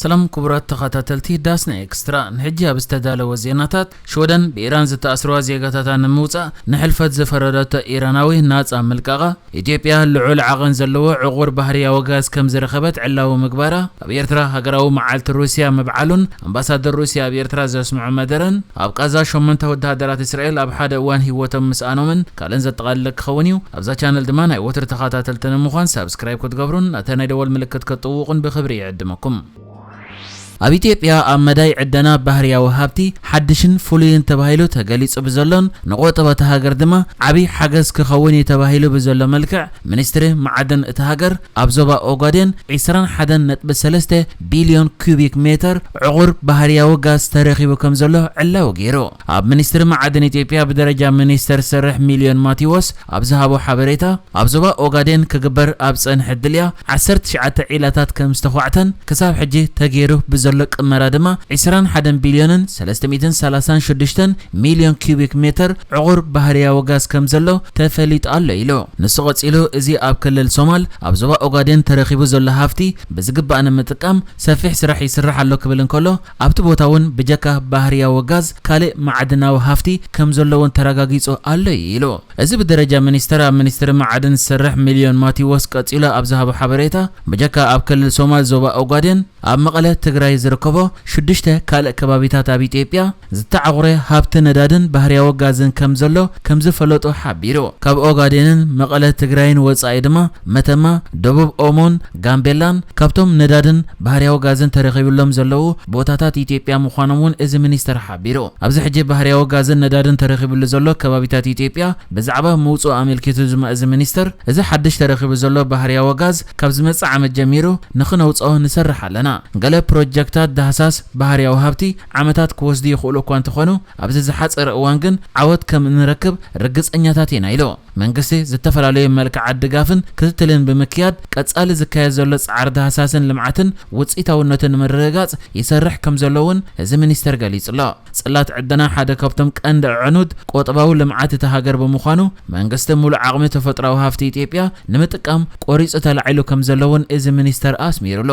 ሰላም ክቡራት ተኸታተልቲ ዳስና ኤክስትራ፣ ንሕጂ ኣብ ዝተዳለወ ዜናታት፣ ሽወደን ብኢራን ዝተኣስረዋ ዜጋታታ ንምውጻእ ንሕልፈት ዝፈረደቶ ኢራናዊ ናጻ ምልቃቓ፣ ኢትዮጵያ ልዑል ዓቐን ዘለዎ ዕቑር ባህርያዊ ጋዝ ከም ዝረኸበት ዕላዊ ምግባራ፣ ኣብ ኤርትራ ሃገራዊ መዓልቲ ሩስያ ምብዓሉን ኣምባሳደር ሩስያ ኣብ ኤርትራ ዘስምዖ መደረን፣ ኣብ ቃዛ ሸሞንተ ወተሃደራት እስራኤል ኣብ ሓደ እዋን ህይወቶም ምስኣኖምን ካልእን ዘጠቓልል ክኸውን እዩ። ኣብዛ ቻነል ድማ ናይ ወትሩ ተኸታተልቲ ንምዃን ሳብስክራይብ ክትገብሩን ናታ ናይ ደወል ምልክት ክትጥውቑን ብኽብሪ ይዕድመኩም። ኣብ ኢትዮጵያ ኣብ መዳይ ዕደና ባህርያዊ ሃብቲ ሓድሽን ፍሉይን ተባሂሉ ተገሊጹ ብዘሎን ንቆጠባ እታ ሃገር ድማ ዓቢ ሓገዝ ክኸውን እዩ ተባሂሉ ብዘሎ መልክዕ፣ ሚኒስትሪ መዓድን እታ ሃገር ኣብ ዞባ ኦጋዴን ዕስራን ሓደን ነጥቢ ሰለስተ ቢልዮን ኪዩቢክ ሜተር ዕቑር ባህርያዊ ጋዝ ተረኺቡ ከም ዘሎ ዕላዊ ገይሩ። ኣብ ሚኒስትሪ መዓድን ኢትዮጵያ ብደረጃ ሚኒስተር ዝሰርሕ ሚልዮን ማቴዎስ ኣብ ዝሃቦ ሓበሬታ፣ ኣብ ዞባ ኦጋዴን ክግበር ኣብ ጸንሐ ድልያ ዓሰርተ ትሽዓተ ዒላታት ከም ዝተዃዕተን ክሳብ ሕጂ ተገይሩ ብዘሎ ቅመራ ድማ ዕስራን ሓደን ቢልዮንን ሰለስተ ሚእትን ሰላሳን ሽዱሽተን ሚልዮን ኪዩቢክ ሜተር ዕቑር ባህርያዊ ጋዝ ከም ዘሎ ተፈሊጡ ኣሎ ኢሉ። ንሱ ቀጺሉ፣ እዚ ኣብ ክልል ሶማል ኣብ ዞባ ኦጋዴን ተረኺቡ ዘሎ ሃፍቲ ብዝግባእ ንምጥቃም ሰፊሕ ስራሕ ይስራሕ ኣሎ ክብል እንከሎ፣ ኣብቲ ቦታ እውን ብጀካ ባህርያዊ ጋዝ ካልእ መዓድናዊ ሃፍቲ ከም ዘሎ እውን ተረጋጊጹ ኣሎ ኢሉ። እዚ ብደረጃ ሚኒስተር ኣብ ሚኒስትሪ መዓድን ዝሰርሕ ሚልዮን ማቴዎስ ቀጺሉ ኣብ ዝሃቦ ሓበሬታ፣ ብጀካ ኣብ ክልል ሶማል ዞባ ኦጋዴን ኣብ መቐለ ትግራይ ዝርከቦ ሽዱሽተ ካልእ ከባቢታት ኣብ ኢትዮጵያ ዝተዓቑረ ሃብቲ ነዳድን ባህርያዊ ጋዝን ከም ዘሎ ከም ዝፈለጡ ሓቢሩ። ካብ ኦጋዴንን መቐለ ትግራይን ወጻኢ ድማ መተማ፣ ደቡብ ኦሞን ጋምቤላን ካብቶም ነዳድን ባህርያዊ ጋዝን ተረኺብሎም ዘለዉ ቦታታት ኢትዮጵያ ምዃኖም እውን እዚ ሚኒስተር ሓቢሩ። ኣብዚ ሕጂ ባህርያዊ ጋዝን ነዳድን ተረኺብሉ ዘሎ ከባቢታት ኢትዮጵያ ብዛዕባ ምውጽኡ ኣመልኪቱ ዝመ-፣ እዚ ሚኒስተር፣ እዚ ሓድሽ ተረኺቡ ዘሎ ባህርያዊ ጋዝ ካብ ዝመጽእ ዓመት ጀሚሩ ንኽነውጽኦ ንሰርሕ ኣለና። ገለ ፕሮጀክታት ዳህሳስ ባህርያዊ ሃብቲ ዓመታት ክወስዱ ይኽእሉ እኳ እንተኾኑ፣ ኣብዚ ዝሓጸረ እዋን ግን ዓወት ከም እንረክብ ርግጸኛታት ኢና ኢሉ። መንግስቲ ዝተፈላለዩ መልክዓት ድጋፍን ክትትልን ብምክያድ ቀጻሊ ዝካየድ ዘሎ ጻዕሪ ዳህሳስን ልምዓትን ውጽኢታውነቱ ንምርግጋጽ ይሰርሕ ከም ዘሎ እውን እዚ ሚኒስተር ገሊጹ ኣሎ። ጽላት ዕደና ሓደ ካብቶም ቀንዲ ኣዕኑድ ቆጠባዊ ልምዓት እታ ሃገር ብምዃኑ፣ መንግስቲ ሙሉእ ዓቕሚ ተፈጥሮኣዊ ሃፍቲ ኢትዮጵያ ንምጥቃም ቆሪጹ ተላዒሉ ከም ዘሎ እውን እዚ ሚኒስተር ኣስሚሩሉ።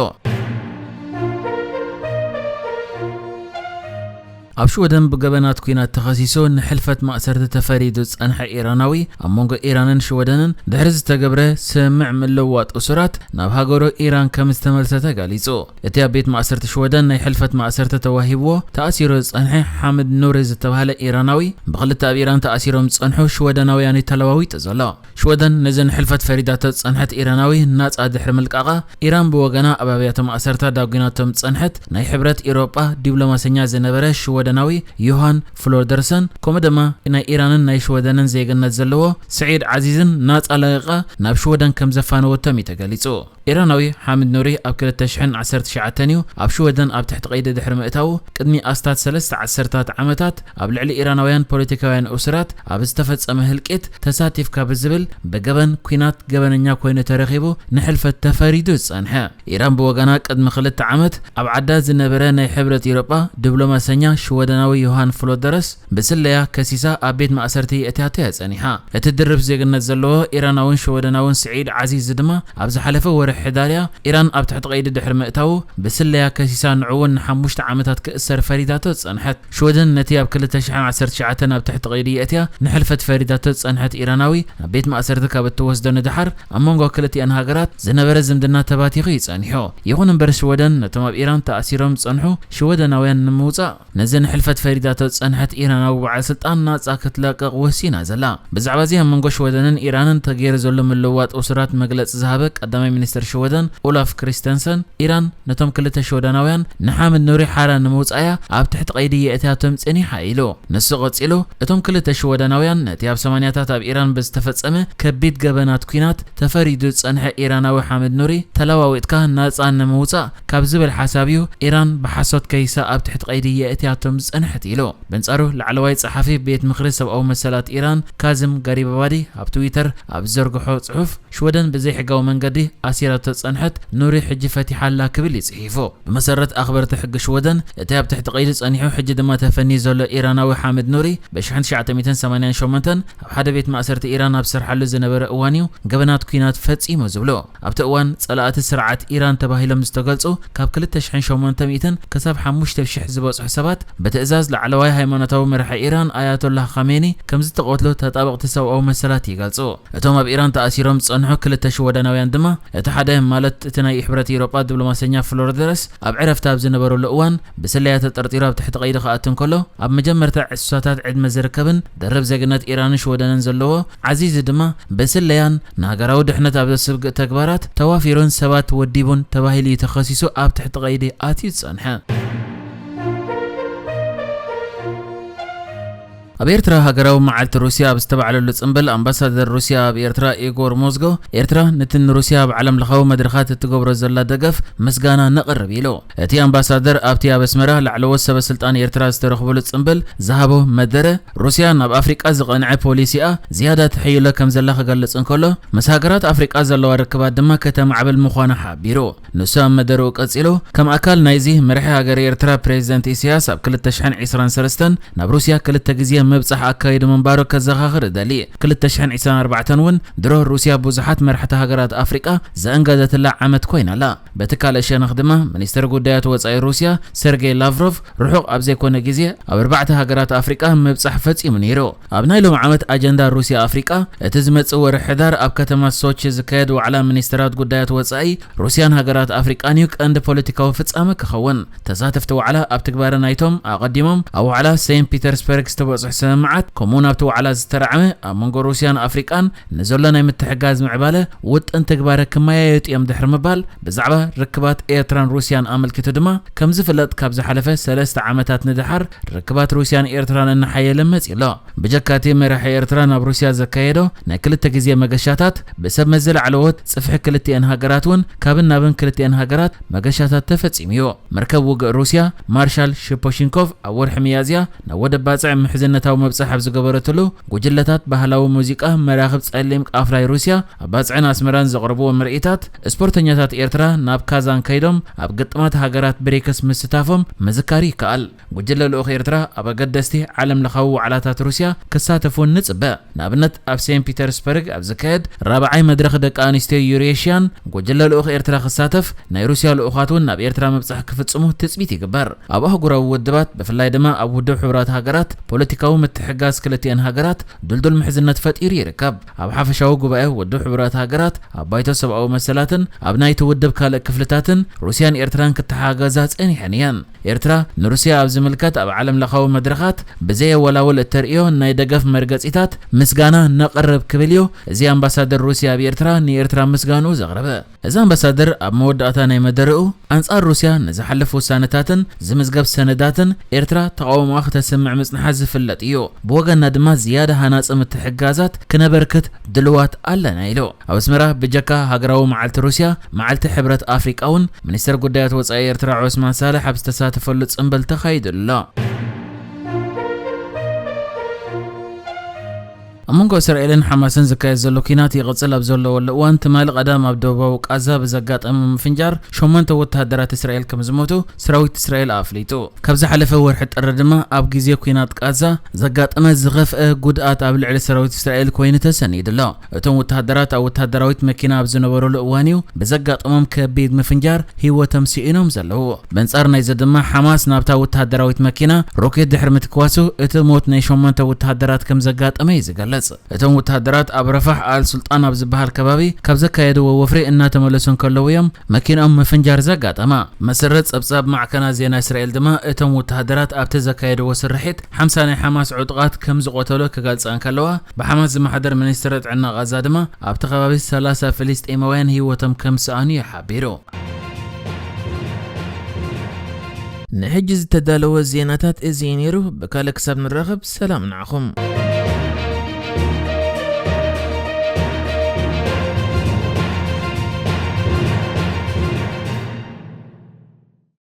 ኣብ ሽወደን ብገበናት ኲናት ተኸሲሱ ንሕልፈት ማእሰርቲ ተፈሪዱ ዝጸንሐ ኢራናዊ፣ ኣብ መንጎ ኢራንን ሽወደንን ድሕሪ ዝተገብረ ስምምዕ ምልውዋጥ እሱራት ናብ ሃገሩ ኢራን ከም ዝተመልሰ ተገሊጹ። እቲ ኣብ ቤት ማእሰርቲ ሽወደን ናይ ሕልፈት ማእሰርቲ ተዋሂብዎ ተኣሲሩ ዝጸንሐ ሓምድ ኑሪ ዝተባህለ ኢራናዊ፣ ብኽልተ ኣብ ኢራን ተኣሲሮም ዝጸንሑ ሽወደናውያን እዩ ተለዋዊጡ ዘሎ። ሽወደን ነዚ ንሕልፈት ፈሪዳቶ ዝጸንሐት ኢራናዊ ናጻ ድሕሪ ምልቃቓ፣ ኢራን ብወገና ኣብ ኣብያተ ማእሰርታ ዳጒናቶም ዝጸንሐት ናይ ሕብረት ኤውሮጳ ዲፕሎማሰኛ ዝነበረ ሽወደናዊ ዮሃን ፍሎደርሰን፣ ከምኡ ድማ ናይ ኢራንን ናይ ሽወደንን ዜግነት ዘለዎ ስዒድ ዓዚዝን ናጻ ለቒቓ ናብ ሽወደን ከም ዘፋነወቶም እዩ ተገሊጹ። ኢራናዊ ሓምድ ኑሪ ኣብ ክልተ ሽሕን ዓሰርተ ትሽዓተን እዩ ኣብ ሽወደን ኣብ ትሕቲ ቀይዲ ድሕሪ ምእታዉ፣ ቅድሚ ኣስታት ሰለስተ ዓሰርታት ዓመታት ኣብ ልዕሊ ኢራናውያን ፖለቲካውያን እሱራት ኣብ ዝተፈጸመ ህልቂት ተሳቲፍካ ብዝብል ብገበን ኲናት ገበነኛ ኮይኑ ተረኺቡ ንሕልፈት ተፈሪዱ ዝጸንሐ። ኢራን ብወገና ቅድሚ ክልተ ዓመት ኣብ ዓዳ ዝነበረ ናይ ሕብረት ኤውሮጳ ዲፕሎማሰኛ ሽወደናዊ ዮሃን ፍሎደረስ ብስለያ ከሲሳ ኣብ ቤት ማእሰርቲ የእትያቶ እያ ጸኒሓ። እቲ ድርብ ዜግነት ዘለዎ ኢራናውን ሽወደናውን ስዒድ ዓዚዝ ድማ ኣብ ዝሓለፈ ወርሒ ሕዳርያ ኢራን ኣብ ትሕቲ ቀይዲ ድሕሪ ምእታዉ ብስለያ ከሲሳ ንዕውን ንሓሙሽተ ዓመታት ክእሰር ፈሪዳቶ ዝጸንሐት። ሽወደን ነቲ ኣብ ክልተ ሽሕን ዓሰርተ ትሽዓተን ኣብ ትሕቲ ቀይዲ የእትያ ንሕልፈት ፈሪዳቶ ዝጸንሐት ኢራናዊ ናብ ቤት ማእሰርቲ ካብ እትወስዶ ንደሓር ኣብ መንጎ ክልቲኣን ሃገራት ዝነበረ ዝምድና ተባቲኹ እዩ ጸኒሑ። ይኹን እምበር ሽወደን ነቶም ኣብ ኢራን ተኣሲሮም ዝጸንሑ ሽወደናውያን ንምውጻእ ነዚ ንሕልፈት ፈሪዳቶ ዝጸንሐት ኢራናዊ በዓል ስልጣን ናጻ ክትለቅቕ ወሲና ዘላ። ብዛዕባ እዚ ኣብ መንጎ ሽወደንን ኢራንን ተገይሩ ዘሎ ምልውዋጥ እሱራት መግለጺ ዝሃበ ቀዳማይ ሚኒስትር ሽወደን ኦላፍ ክሪስተንሰን፣ ኢራን ነቶም ክልተ ሽወደናውያን ንሓምድ ኑሪ ሓራ ንምውጻእያ ኣብ ትሕቲ ቀይዲ የእትያቶም ጸኒሓ ኢሉ። ንሱ ቀጺሉ፣ እቶም ክልተ ሽወደናውያን ነቲ ኣብ ሰማንያታት ኣብ ኢራን ብዝተፈጸመ ከቢድ ገበናት ኲናት ተፈሪዱ ዝጸንሐ ኢራናዊ ሓምድ ኑሪ ተለዋዊጥካ ናጻ ንምውጻእ ካብ ዝብል ሓሳብ እዩ ኢራን ብሓሶት ከይሳ ኣብ ትሕቲ ቀይዲ የእትያቶም ዝጸንሐት ኢሉ። በንጻሩ ላዕለዋይ ጸሓፊ ቤት ምኽሪ ሰብኣዊ መሰላት ኢራን ካዝም ጋሪባባዲ ኣብ ትዊተር ኣብ ዝዘርግሖ ጽሑፍ፣ ሽወደን ብዘይሕጋዊ መንገዲ ኣሲራ ተጸንሐት ኑሪ ሕጂ ፈቲሓ ኣላ ክብል እዩ ጽሒፉ። ብመሰረት ኣኽበርቲ ሕጊ ሽወደን፣ እቲ ኣብ ትሕቲ ቀይዲ ጸኒሑ ሕጂ ድማ ተፈንዩ ዘሎ ኢራናዊ ሓምድ ኑሪ ብ ሽሕን ትሽዓተ ሚእትን ሰማንያን ሸሞንተን ኣብ ሓደ ቤት ማእሰርቲ ኢራን ኣብ ዝሰርሓሉ ዝነበረ እዋን እዩ ገበናት ኲናት ፈጺሙ ዝብሎ። ኣብቲ እዋን ጸላእቲ ስርዓት ኢራን ተባሂሎም ዝተገልጹ ካብ ክልተ ሽሕን ሸሞንተ ሚእትን ክሳብ ሓሙሽተ ሽሕ ዝበጽሑ ሰባት ብትእዛዝ ላዕለዋይ ሃይማኖታዊ መራሒ ኢራን ኣያቶላህ ኻሜኒ ከም ዝተቐትሉ ተጣበቕቲ ሰብኣዊ መሰላት ይገልጹ። እቶም ኣብ ኢራን ተኣሲሮም ዝጸንሑ ክልተ ሽወደናውያን ድማ፣ እቲ ሓደ ማለት እቲ ናይ ሕብረት ኤውሮጳ ዲፕሎማሰኛ ፍሎርደረስ ኣብ ዕረፍቲ ኣብ ዝነበረሉ እዋን ብስለያ ተጠርጢሩ ኣብ ትሕቲ ቀይዲ ክኣቱ እንከሎ፣ ኣብ መጀመርታ ዕሱሳታት ዕድመ ዝርከብን ደርብ ዜግነት ኢራንን ሽወደንን ዘለዎ ዓዚዚ ድማ ብስለያን ንሃገራዊ ድሕነት ኣብ ዘስግእ ተግባራት ተዋፊሩን ሰባት ወዲቡን ተባሂሉ እዩ ተኸሲሱ ኣብ ትሕቲ ቀይዲ ኣትዩ ዝጸንሐ። ኣብ ኤርትራ ሃገራዊ መዓልቲ ሩስያ ኣብ ዝተባዕለሉ ጽምብል ኣምባሳደር ሩስያ ኣብ ኤርትራ ኢጎር ሞዝጎ፣ ኤርትራ ነቲ ንሩስያ ኣብ ዓለም ለኻዊ መድረኻት እትገብሮ ዘላ ደገፍ ምስጋና ነቕርብ ኢሉ። እቲ ኣምባሳደር ኣብቲ ኣብ ኣስመራ ላዕለዎት ሰበ ስልጣን ኤርትራ ዝተረኽብሉ ጽምብል ዝሃቦ መደረ፣ ሩስያ ናብ ኣፍሪቃ ዝቐንዐ ፖሊሲኣ ዝያዳ ትሕይሎ ከም ዘላ ክገልጽ እንከሎ፣ ምስ ሃገራት ኣፍሪቃ ዘለዋ ርክባት ድማ ከተማዕብል ምዃና ሓቢሩ። ንሱ ኣብ መደረኡ ቀጺሉ፣ ከም ኣካል ናይዚ መራሒ ሃገር ኤርትራ ፕሬዚደንት ኢሳያስ ኣብ ክልተ ሽሕን ዕስራን ሰለስተን ናብ ሩስያ ክልተ ግዜ ምብጻሕ ኣካይዱ ምንባሩ ከዘኻኽር እደሊ። ክልተ ሽሕን ዕስራን ኣርባዕተን እውን ድሮ ሩስያ ብዙሓት መራሕቲ ሃገራት ኣፍሪቃ ዘእንገዘትላ ዓመት ኮይና ኣላ። በቲ ካልእ ሸነኽ ድማ ሚኒስተር ጉዳያት ወጻኢ ሩስያ ሰርጌይ ላቭሮቭ ርሑቕ ኣብ ዘይኮነ ግዜ ኣብ ኣርባዕተ ሃገራት ኣፍሪቃ ምብጻሕ ፈጺሙ ነይሩ። ኣብ ናይ ሎም ዓመት ኣጀንዳ ሩስያ ኣፍሪቃ እቲ ዝመጽእ ወርሒ ሕዳር ኣብ ከተማ ሶቺ ዝካየድ ዋዕላ ሚኒስተራት ጉዳያት ወጻኢ ሩስያን ሃገራት ኣፍሪቃን እዩ ቀንዲ ፖለቲካዊ ፍጻመ ክኸውን። ተሳተፍቲ ዋዕላ ኣብ ትግባረ ናይቶም ኣቐዲሞም ኣብ ዋዕላ ሴንት ፒተርስበርግ ዝተበጽሑ ስምምዓት፣ ከምኡውን ኣብቲ ዋዕላ ዝተራዕመ ኣብ መንጎ ሩስያን ኣፍሪቃን ንዘሎ ናይ ምትሕጋዝ ምዕባለ ውጥን ትግባረ ክመያየጡ እዮም ድሕሪ ምባል፣ ብዛዕባ ርክባት ኤርትራን ሩስያን ኣመልኪቱ ድማ፣ ከም ዝፍለጥ ካብ ዝሓለፈ ሰለስተ ዓመታት ንደሓር ርክባት ሩስያን ኤርትራን እናሓየለ መጺኡ ኣሎ። ብጀካ እቲ መራሒ ኤርትራ ናብ ሩስያ ዘካየዶ ናይ ክልተ ግዜ መገሻታት፣ ብሰብ መዚ ላዕለዎት ጽፍሒ ክልቲኤን ሃገራት እውን ካብን ናብን ክልቲኤን ሃገራት መገሻታት ተፈጺሙ እዩ። መርከብ ውግእ ሩስያ ማርሻል ሽፖሺንኮቭ ኣብ ወርሒ ሚያዝያ ናብ ወደብ ባጽዕ ምሕዝነታዊ መብጽሕ ኣብ ዝገበረትሉ፣ ጉጅለታት ባህላዊ ሙዚቃ፣ መራኽብ ጸሊም ቃፍላይ ሩስያ ኣብ ባጽዕን ኣስመራን ዘቕርብዎ ምርኢታት፣ ስፖርተኛታት ኤርትራ ናብ ካዛን ከይዶም ኣብ ግጥማት ሃገራት ብሪክስ ምስታፎም ምዝካር ይከኣል። ጉጅለ ልኡኽ ኤርትራ ኣብ ኣገደስቲ ዓለም ለኻዊ ዋዕላታት ሩስያ ክሳተፍ እውን ንጽበ። ንኣብነት፣ ኣብ ሴንት ፒተርስበርግ ኣብ ዝካየድ ራብዓይ መድረኽ ደቂ ኣንስትዮ ዩሬሽያን ጉጅለ ልኡኽ ኤርትራ ክሳተፍ፣ ናይ ሩስያ ልኡኻት እውን ናብ ኤርትራ ምብጻሕ ክፍጽሙ ትጽቢት ይግበር። ኣብ ኣህጉራዊ ውድባት፣ ብፍላይ ድማ ኣብ ውድብ ሕቡራት ሃገራት፣ ፖለቲካዊ ምትሕግጋዝ ክልቲኤን ሃገራት ድልዱል ምሕዝነት ፈጢሩ ይርከብ። ኣብ ሓፈሻዊ ጉባኤ ውድብ ሕቡራት ሃገራት፣ ኣብ ባይቶ ሰብኣዊ መሰላትን ኣብ ናይቲ ውድብ ካልእ ክፍልታትን ሩስያን ኤርትራን ክተሓጋገዛ ጸኒሐን እየን። ኤርትራ ንሩስያ ኣብ ዝምልከት ኣብ ዓለም ለኻዊ መድረኻት ብዘየወላውል እተርእዮ ናይ ደገፍ መርገጺታት ምስጋና ነቕርብ ክብል እዩ እዚ ኣምባሳደር ሩስያ ኣብ ኤርትራ ንኤርትራ ምስጋንኡ ዘቕረበ። እዚ ኣምባሳደር ኣብ መወዳእታ ናይ መደረኡ፣ ኣንጻር ሩስያ ንዝሓልፍ ውሳነታትን ዝምዝገብ ሰነዳትን ኤርትራ ተቓውሞኣ ክተስምዕ ምጽንሓ ዝፍለጥ እዩ። ብወገንና ድማ ዝያዳ ሃናጺ ምትሕግጋዛት ክነበርክት ድልዋት ኣለና ኢሉ። ኣብ ኣስመራ ብጀካ ሃገራዊ መዓልቲ ሩስያ፣ መዓልቲ ሕብረት ኣፍሪቃ እውን ሚኒስተር ጉዳያት ወጻኢ ኤርትራ ዑስማን ሳልሕ ኣብ ዝተሳተፈሉ ጽምብል ተኻይዱ ኣሎ። ኣብ መንጎ እስራኤልን ሓማስን ዝካየድ ዘሎ ኲናት ይቕጽል ኣብ ዘለወሉ እዋን፣ ትማሊ ቀዳም ኣብ ደቡባዊ ቃዛ ብዘጋጠመ ምፍንጃር ሸሞንተ ወተሃደራት እስራኤል ከም ዝሞቱ ሰራዊት እስራኤል ኣፍሊጡ። ካብ ዝሓለፈ ወርሒ ጥሪ ድማ ኣብ ግዜ ኲናት ቃዛ ዘጋጠመ ዝኸፍአ ጉድኣት ኣብ ልዕሊ ሰራዊት እስራኤል ኮይኑ ተሰኒዱ ኣሎ። እቶም ወተሃደራት ኣብ ወተሃደራዊት መኪና ኣብ ዝነበሩሉ እዋን እዩ ብዘጋጠሞም ከቢድ ምፍንጃር ህይወቶም ስኢኖም ዘለዉ። በንጻር ናይዚ ድማ ሓማስ ናብታ ወተሃደራዊት መኪና ሮኬት ድሕሪ ምትኳሱ እቲ ሞት ናይ ሸሞንተ ወተሃደራት ከም ዘጋጠመ እዩ ዝገልጽ። እቶም ወተሃደራት ኣብ ረፋሕ ኣል ሱልጣን ኣብ ዝበሃል ከባቢ ካብ ዘካየድዎ ወፍሪ እናተመለሱ እንከለዉ እዮም መኪንኦም ምፍንጃር ዘጋጠማ። መሰረት ጸብጻብ ማዕከናት ዜና እስራኤል ድማ እቶም ወተሃደራት ኣብቲ ዘካየድዎ ስርሒት ሓምሳ ናይ ሓማስ ዕጡቓት ከም ዝቖተሉ ክገልጻ እንከለዋ፣ ብሓማስ ዝመሓደር ሚኒስትሪ ጥዕና ቃዛ ድማ ኣብቲ ከባቢ ሰላሳ ፍልስጤማውያን ህይወቶም ከም ዝሰኣኑ እዩ ሓቢሩ። ንሕጂ ዝተዳለወ ዜናታት እዚ እዩ ነይሩ። ብካልእ ክሳብ ንራኸብ ሰላም ንዓኹም።